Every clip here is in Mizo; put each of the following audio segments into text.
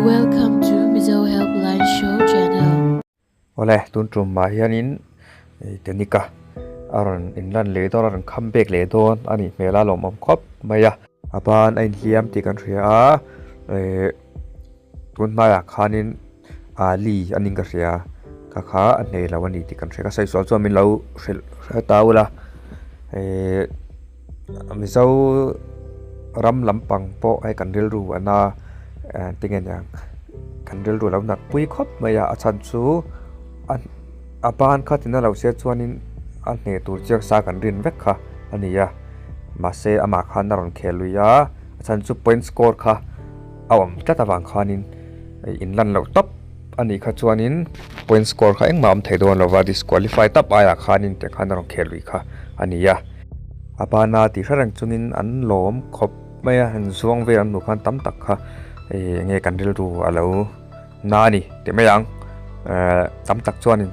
Welcome to Mizo Helpline Show channel. Awle, tun tum ah hianin Tenika a rawn inlan leh dawn a rawn kham bek leh dawn a nih hmel a lawmawm khawp mai a. A ban a inhliam tih kan hria a, eh tun hnaiah khanin Ali a ning ka hria kha kha a hneh lo a ni tih kan hria ka sawi sual chuan min lo hrilh hre ta ula eh Mizo ram lampang pawh hei kan rilru ana eh tinge niang kan rilru lo nat pui khawp mai a a chhan chu a a ban kha tina lo se chuanin a hneh tur chiang sa kan rin vek kha a ni a mahse amah khan a rawn khel lui a a chhan chu point score kha a awm tlat avang khanin in lan loh tawp a nih kha chuanin point score kha engmah a awm thei dawn lova disqualify tap aiah khanin tiang khan a rawn khel lui kha a ni a. A bana tih hre reng chungin an lawm khawp mai a han zuang vel an hmuh khan tam tak kha ih enge kan rilru a lo na a ni tih mai ang ehh tam tak chuanin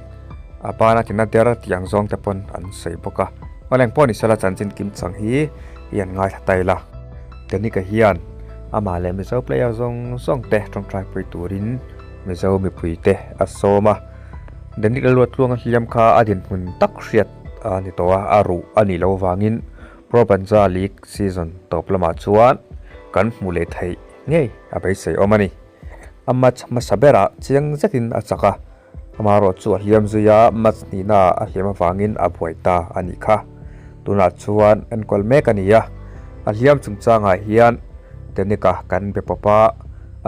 a bana tina der tih ang zawng te pawn an sawi bawk a awle engpawh ni sela chanchin kim chang hi i an ngaithla ta ila. Danica hian amah leh Mizo player zawng zawng te tawngtai pui turin Mizo mipui te a sawm a. Danic Lalruatluanga hliam kha a dinhmun tak hriat a ni tawh a, a ruh a nih loh avangin Pro Banza League season tawp lamah chuan kan hmu leh theih ngei a beisei awm a ni. A match hmasa berah chiang zetin a chak a, amaherawh chu a hliam zui a, match hnihnaah a hliam avangin a buai ta a nih kha. Tunah chuan enkawl mek a ni a, a hliam chungchangah hian Danica kan be pawp a,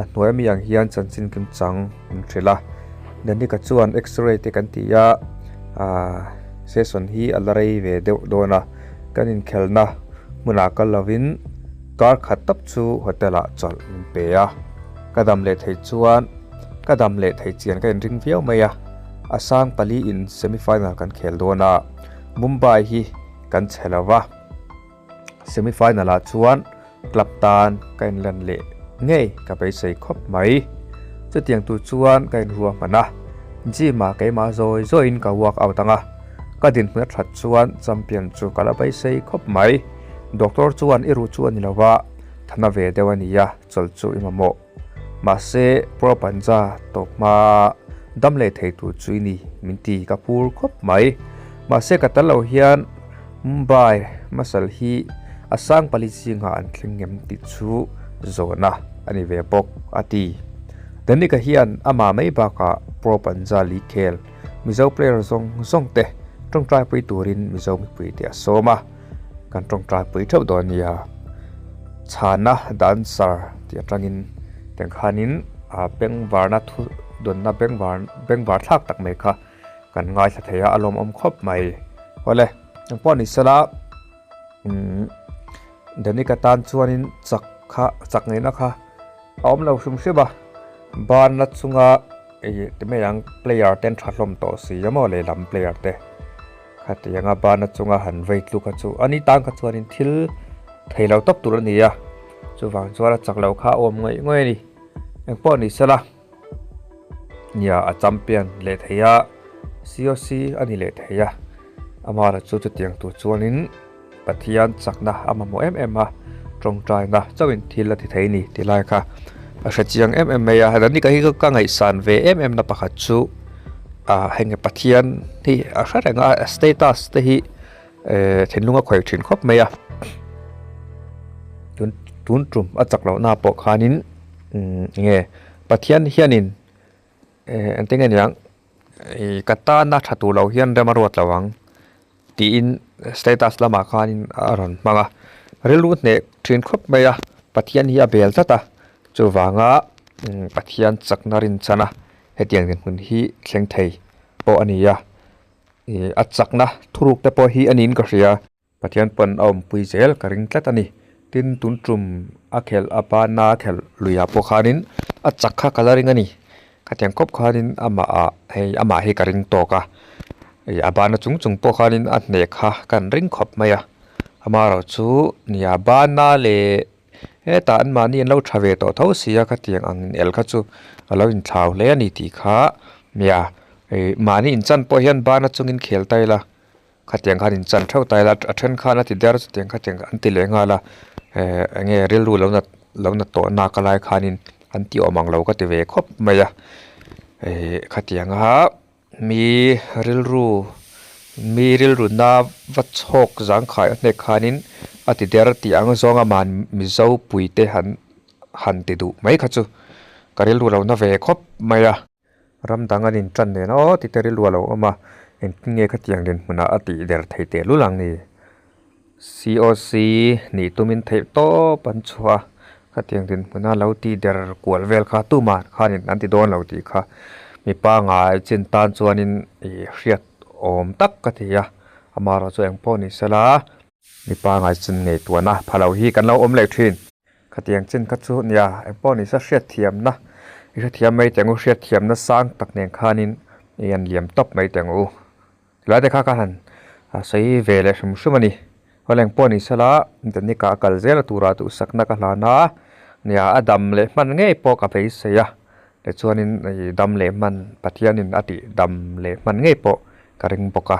a hnuai ami ang hian chanchin kimchang min hrilh a. Danica chuan X-ray te kan ti a, aah session hi a la rei ve deuh dawn a, kan inkhelna hmunah kal lovin kar khat tawp chu hotel ah chawlh min pe a, ka dam leh theih chuan ka dam leh theih chian ka inring viau mai a, a sang pali in semi final kan khel dawn a, Mumbai hi kan chhe lo va, semi final ah chuan club tan ka inlan leh ngei ka beisei khawp mai. Chutiang tur chuan ka inruahman a, gym ah keimah zawi zawiin ka work out ang a, ka dinhmun a that chuan champion chu ka la beisei khawp mai. Doctor chuan i ruh chu a ni lo va, thana ve deuh a nia, chawlh chu i mamawh. Mahse, Pro Panja tawp hma dam leh thei tur chu i ni, min ti ka phur khawp mai. Mahse, ka tal lo hian Mumbai Muscle hi a sang pali zingah an thleng ngem tih chu zawhna a ni ve bawk, a ti. Danica hian amah mai bakah Pro Panja League khel Mizo player zawng zawng te tawngtaipui turin Mizo mipuite a sawm a. Kan tawngtai pui theuh dawn nia. Chhana dancer tih atangin tiang khanin ah bengvarna thu dawnna bengvar bengvar thlak tak mai kha kan ngaithla thei a a lawmawm khawp mai. Awle engpawh ni sela umm Danica tan chuanin chak kha chak ngaihna kha a awm lo hrim hrim a banna chunga ih ti mai ang player ten tha hlawm tawh si a maw lehlam player te. Khatianga bana chunga han vei tluk a chu a ni tan kha chuanin thil thei lo tawp tur a ni a, chuvang chuan a chak lo kha a awm ngawih ngawih a ni. Engpawh ni sela, nia a champion leh thei a, COC a ni leh thei a, amara chu chutiang tur chuanin Pathian chakna a mamawh em em a, tawngtaina chauhin thil a ti thei a ni tih lai kha a hre chiang em em mai a. Danica hi ka ngaihsan ve em em na pakhat chu ah heng Pathian hi a hre reng a, a status te hi eh thinlung a khawih thin khawp mai a. Tun tun tum a chak loh na pawh khanin umm enge Pathian hianin eh engtin nge niang ih ka tana tha tur loh hian rem a ruat lo ang. Tiin status lamah khanin a rawn hmang a, rilru hneh thin khawp mai a, Pathian hi a bel tlat a, chuvanga Pathian chakna rinchhan a hetiang dinhmun hi thleng thei pawh a ni a, ih a chakna thuruk te pawh hi a niin ka hria. Pathian pawn a awmpui zel ka ring tlat a ni, tin tun tum a khelh a bana a khelh luiah pawh khanin a chak kha ka la ring a ni. Khatiang khawp khanin amah ah hei amah hi ka ring tawk a, ih a bana chung chung pawh khanin a hnek kha kan ring khawp mai a, amaherawh chu nia bana leh hetah an mahni an lo tha ve tawh tho si a khatiang ang in el kha chu a lo inthlau hle a ni tih kha nia ih mahni inchan pawh hian bana chungin khel ta ila khatiang khan inchan theuh ta ila a then khan a ti der chutiang khatiang an ti leh nghal a eh eng nge rilru lo nat lo nat tawh nak a lai khanin. an ti awm ang lo ka ti ve khawp mai a eh khatianga mi rilru mi rilru na va chhawk zangkhai a hnek khanin a ti der tih ang zawng a man mizo pui te han han ti duh mai kha chu ka rilru lo na ve khawp mai a. Ram dang an intan nen aw tih te rilru a lo awm a, engtin nge khatiang dinhmunah a tih der thei teh lul ang ni? COC nih tumin theih tawp an chhuah a, khatiang dinhmuna lo tih der kual vel kha tumah khanin an ti dawn lo tih kha mi pangai chin tan chuanin ih hriat awm tak ka ti a, amaherawhchu eng pawh ni sela mi pangai chin ngaihtuahna pha lo hi kan lo awm leh thin. Khatiang chin kha chu nia engpawh ni se hriatthiamna i hrethiam mai teh ang u hriatthiamna sang tak nen khanin i an liam tawp mai teh ang u tilai te kha khan han sawi ve leh hrim hrim a ni awle engpawh ni sela Danica a kal zel a turah duhsakna ka hlan a nia a dam leh hman ngei pawh ka beisei a tichuanin ih dam leh hman Pathianin a tih dam leh hman ngei pawh ka ring bawk a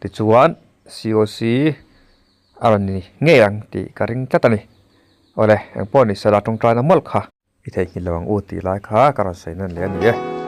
tichuan C_O_C. A rawn ni ngei ang tih ka ring tlat a ni. Awle, engpawh ni sela tawngtaina mawlh kha. I theihnghilh lo ang u tih lai kha ka rawn sawi nawn leh a ni e.